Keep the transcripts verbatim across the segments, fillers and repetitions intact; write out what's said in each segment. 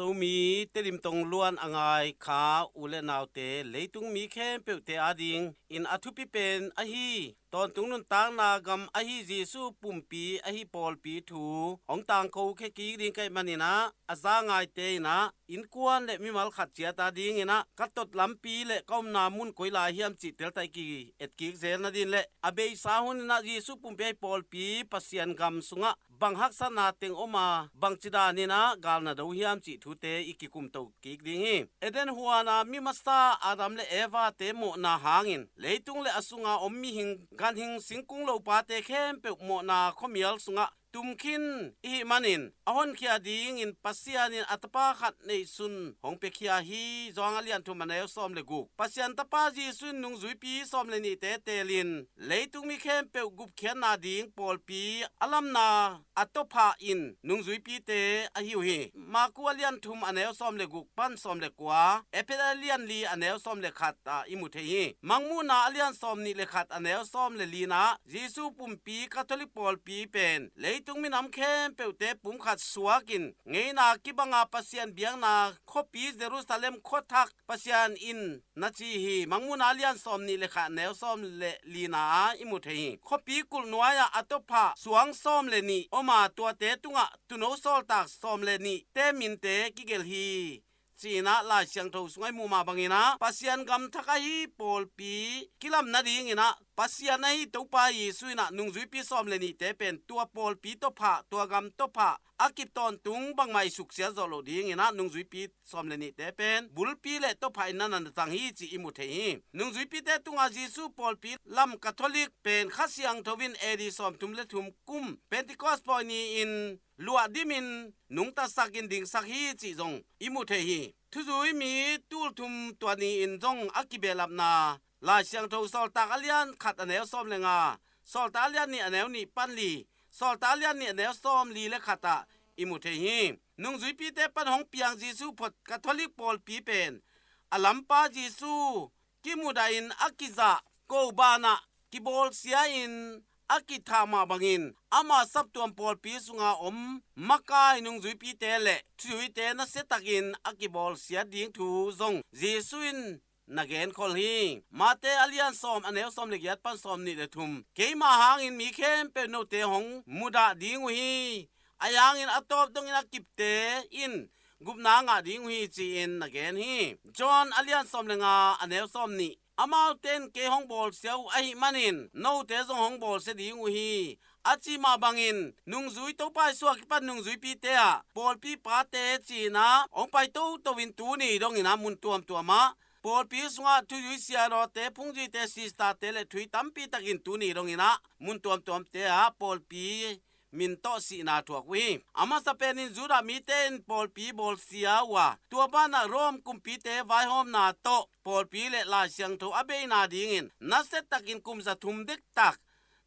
Zomi Tedim tong luan a ngai kha u le naute, leitung mi khempeuhte ading in a thupi pen ahi tawntung nuntakna gam ahi Jesu pumpi ahi pawlpi thu hong tangko khia kik ding ka hih manin ah, a za ngaite in ah innkuan le mimal khat ciat adingin ah ka tot lampi le ka omna mun koi lai hiam cih teltai ki-et kik zel nadin le a beisa hun in ah Jesu pumpi ahi pawlpi Pasian gam sungah bang haksatna teng om a, bangci danin ah gal na do hiam cih thute i kikumto kik ding hi. Eden huana mi masa Adam le Eva-te mawhna hangin leitung le a sunga om mihing, ganhing, singkung lopate khempeuh mawhna khuamial sungah tum khin i hih manin, a honkhia dingin Pasian in a Tapa khat neihsun hong piakhia hi. Johan a lian thum a neu sawm le guk. Pasian Tapa Jesu in nungzuipi sawm le nihte teelin leitung mi khempeuh gupkhiatna ding pawlpi a lamna a tawphah in nungzuipite ahi uh hi. Maku a lian thum a neu sawm le guk pan sawm le kua, Efesa a lian li a neu sawm le khat ah i mu thei hi. Mangmuhna a lian sawm nih le khat a neu sawm le lina Jesu pumpi Catholic pawlpi pen leitung minam khempeuhte pumkhat suakin ngeina kibanga Pasian biakna khuapi Jerusalem khuathak Pasian in na ci hi. Mangmuhna a lian sawm nih le khat a neu sawm le lina ah i mu thei hi. Khuapi kulh nuai-ah a tawphah suang sawm le nih om a, tuate tungah tuuno sawltak sawm le nihte minte kigelh hi, ci-in ah Lai Siangtho sungah i muh mah bangin ah Pasian gam thak ahi pawlpi kilam nadingin ah Pasian ahi Topa Jesu in ah nungzuipi sawm le nihte pen tua pawlpi tawphah, tua gam tawphah a kip tawntung bangmah i suksiat zawh loh dingin ah nungzuipi sawm le nihte pen bulpi le tawphah in na na zang hi cih i mu thei hi. Nungzuipite tungah Jesu pawlpi lam Catholic pen Kha Siangtho in A D sawmthum le thum kum Pentecost pawi ni-in luah dimin nungtasak in dingsak hi cih zong i mu thei hi. Thuzui mi tulthum tua ni-in zong a kibehlapna Lai Siangtho Sawltak a lian khat a neu sawm le nga, Sawltak a lian nih a neu nih pan li, Sawltak a lian nih a neu sawm li le khat ah i mu thei hi. Nungzuipite pan hong piang Jesu phot Catholic pawlpi pen a lampa Jesu kimudah in a kizah, ko banah kibawlsia in a kithah mah bangin ama saptuam pawlpi sunga om makai nungzuipite le thuzuite nasiatakin a kibawlsia ding thu zong Jesu in na genkhol hi. Mate a lian sawm a neu sawm le giat pan sawm nih le thum. Keima hangin mi khempeuh note hong mudah ding uh hi. Ahi hangin a tawp dongin a kipte in gupna ngah ding uh hi ci-in na gen hi. John a lian sawm le nga a neu sawm nih. Amaute in kei hong bawlsia uh ahih manin note zong hong bawlsia ding uh hi, a ci mah bangin nungzui Topa Jesu a kipan nungzuipite ah pawlpi pate ci-in ah hong pai toto in tuni dongin ah mun tuamtuam ah pawlpi sungah thuzui siadawte, phungzuite, sisterte le thuzui tampi takin tuni dongin ah mun tuamtuamte ah pawlpi min tawh sihna thuak uh hi. A masa penin Judah mite in pawlpi bawlsia uh a, tua banah Rome kumpite vaihawmna tawh pawlpi le Lai Siangtho a beina dingin nasiatakin kum za thum dektak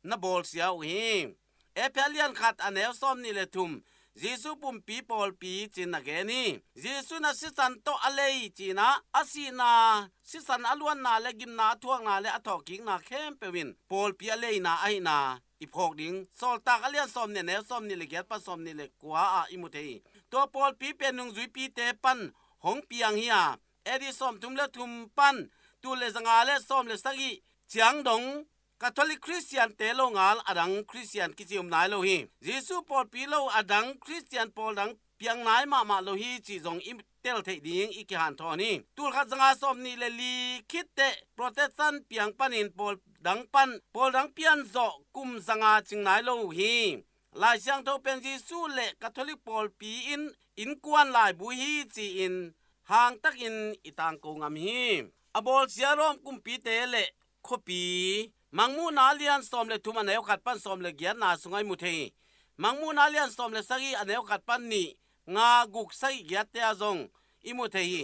na bawlsia uh hi. Efesa lian khat a neu sawm nih le thum. Jesu pumpi pawlpi ci-in na gen hi. Jesu in a sisan tawh a lei ci-in ah a sihna, sisan a luanna le gimna a thuakna le a thawhkikna khempeuh in pawlpi a leina ahihna i phawk ding. Sawltak a lian sawm nih a neu sawm nih le giat pan sawm nih le kua ah i mu thei hi. Tua pawlpi pen nungzuipite pan hong piang hi a, A D sawmthum le thum pan tul le zanga le sawm le sagih ciang dong Catholic Christian-te lo ngal a dang Christian kici om nai lo hi. Jesu pawlpi lo a dang Christian pawl dang piang nai mahmah lo hi cih zong i tel theih ding i kihanthawn hi. Tul khat zanga sawm nih le li khit teh Protestant piang panin pawl dang pan, pawl dang pian zawh kum zanga cing nai lo hi. Lai Siangtho pen Jesu le Catholic pawlpi in innkuan laibu hi ci-in hangtakin i tangko ngam hi. A bawlsia Rome kumpite le khuapi. Mangmuhna a lian sawm le thum a neu khat pan sawm le giatna sungah i mu thei hi. Mangmuhna a lian sawm le sagih a neu khat pan nih, nga, guk, sagih, giatte ah zong i mu thei hi.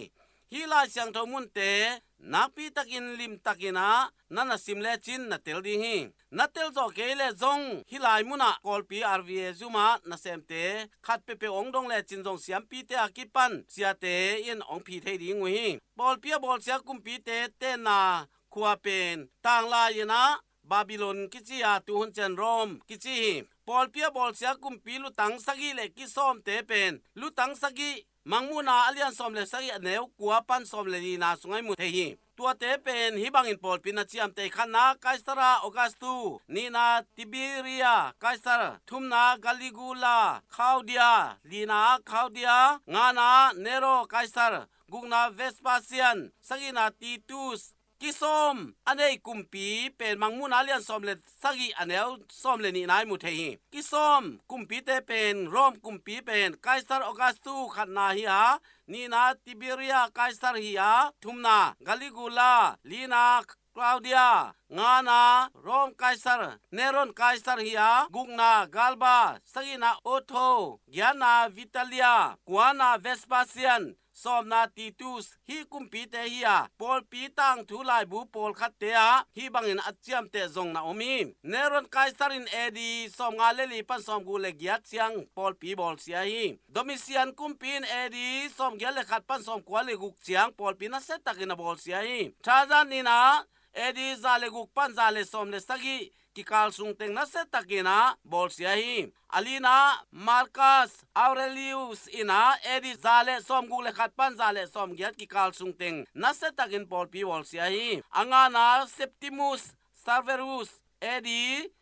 Hih Lai Siangtho munte nakpitakin limtakin ah na na sim lecin na tel ding hi. Na tel zawh kei leh zong hih lai munah Kawlpi R V A Zoom ah nasemte khat peuhpeuh hong dong lecin zong siampite a kipan siate in hong phi thei ding uh hi. Pawlpi a bawlsia kumpite tenna khua pen tanglai-in ah Babylon kici a, tuhun ciang Rome kici hi. Pawlpi a bawlsia kumpi lutang sagih le kisawmte pen lutang sagih Mangmuhna a lian sawm le sagih, a neu kua pan sawm le lina sungah i mu thei hi. Tuate pen hih bangin pawlpi na ciamteh hi: khatna Kaisara Augustu, nihna Tiberia Kaisar, thumna Caligula, Claudia, lina Claudia, ngana Nero Kaisar, gukna Vespasian, sagihna Titus. Kisawm a nei kumpi pen Mangmuhna a lian sawm le sagih, a neu sawm le nihna i mu thei hi. Kisawm kumpite pen, Rom kumpi pen Kaisar Augustu khatna hi a, nihna Tiberia Kaisar hi a, thumna Caligula, lina Claudia, ngana Rom Kaisar Neron Kaisar hi a, gukna Galba, sagihna Otho, giatna Vitalia, kuana Vespasian, sawmna Titus, hih kumpite hi a, pawlpi tangthu laibu pawlkhatte ah hih bangin a ciamteh zong na om hi. Neron Kaisar in A D sawmnga le li pan sawmguk le giat ciang pawlpi bawlsia hi. Domitian kumpi in A D sawmgiat le khat pan sawmkua le guk ciang pawlpi nasiatakin a bawlsia hi. Trajan in ah A D za le guk pan za le sawm le sagih kikal sungteng nasiatakin ah bawlsia hi. A lina Marcus Aurelius in ah A D za le sawmguk le khat pan za le sawmgiat kikal sungteng nasiatakin pawlpi bawlsia hi. A ngana Septimus Severus, A D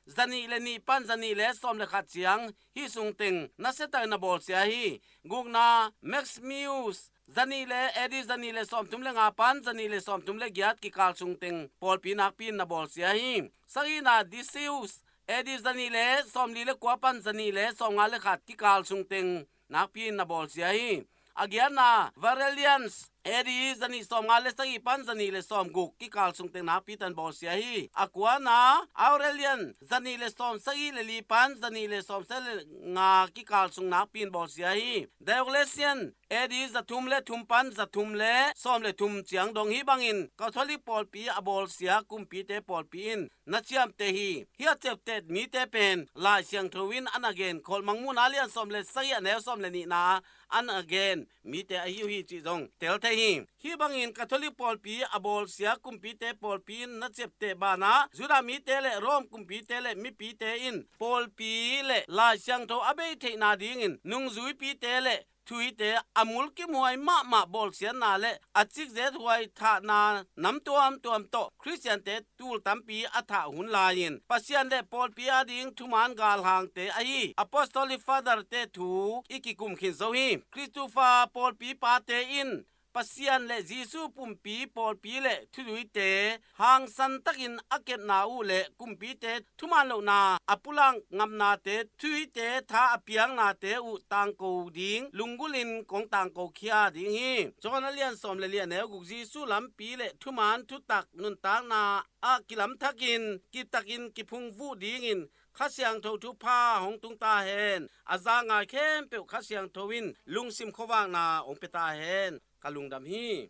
zanih le nih pan zanih le sawm le khat ciang hih sungteng nasiatakin a bawlsia hi. Gukna Maximus, zanih le, A D zanih le sawmthum le nga pan zanih le sawmthum le giat kikal sungteng pawlpi nakpi in na bawlsia hi. Sagihna Decius, A D zanih le sawmli le kua pan zanih le sawmnga le khat kikal sungteng nakpi in na bawlsia hi. A giatna Valerian, A D zanih sawmnga le sagih pan zanih le sawmguk kikal sungteng nakpi tan bawlsia hi. A kuana Aurelian, zanih le sawmsagih le li pan zanih le sawmsagih le nga kikal sung nakpi in bawlsia hi. Diocletian, A D zathum le thum pan zathum le sawm le thum ciang dong hih bangin Catholic pawlpi a bawlsia kumpite pawlpi in na ciamteh hi. Hih a ciamteh mite pen Lai Siangtho in a na genkholh Mangmuhna a lian sawm le sagih, a neu sawm le nihna a na gen mite ahi uh hi cih zong tel thei hi. Hih bangin Catholic pawlpi a bawlsia kumpite pawlpi in na ciamteh banah Judah mite le Rom kumpite le mipite in pawlpi le Lai Siangtho a bei theihna dingin nungzuipite le thuhite a mulkimhuai mahmah bawlsiatna le a cikzethuai thahna nam tuamtuam tawh Khristiante tul tampi a thah hun lai-in Pasian le pawlpi ading thuman galhangte ahi Apostolic Father-te thu i kikum khin zo hi. Christopher pawlpi pate in Pasian le Jesu pumpi, pawlpi le thuzuite hangsan takin a kepna uh le kumpite thuman lohna a pulak ngapnate, thuzuite tha a piaknate uh tangko ding lunggulhin kong tangko khia ding hi. John a lian sawm le li, a neu guk, Jesu lampi le thuman thutak nuntakna ah kilamthakin kiptakin kiphungvuh dingin Kha Siangtho thupha hong tung ta hen. A za ngai khempeuh Kha Siangtho in lungsim khuavakna hong pia ta hen. Ka lungdam hi.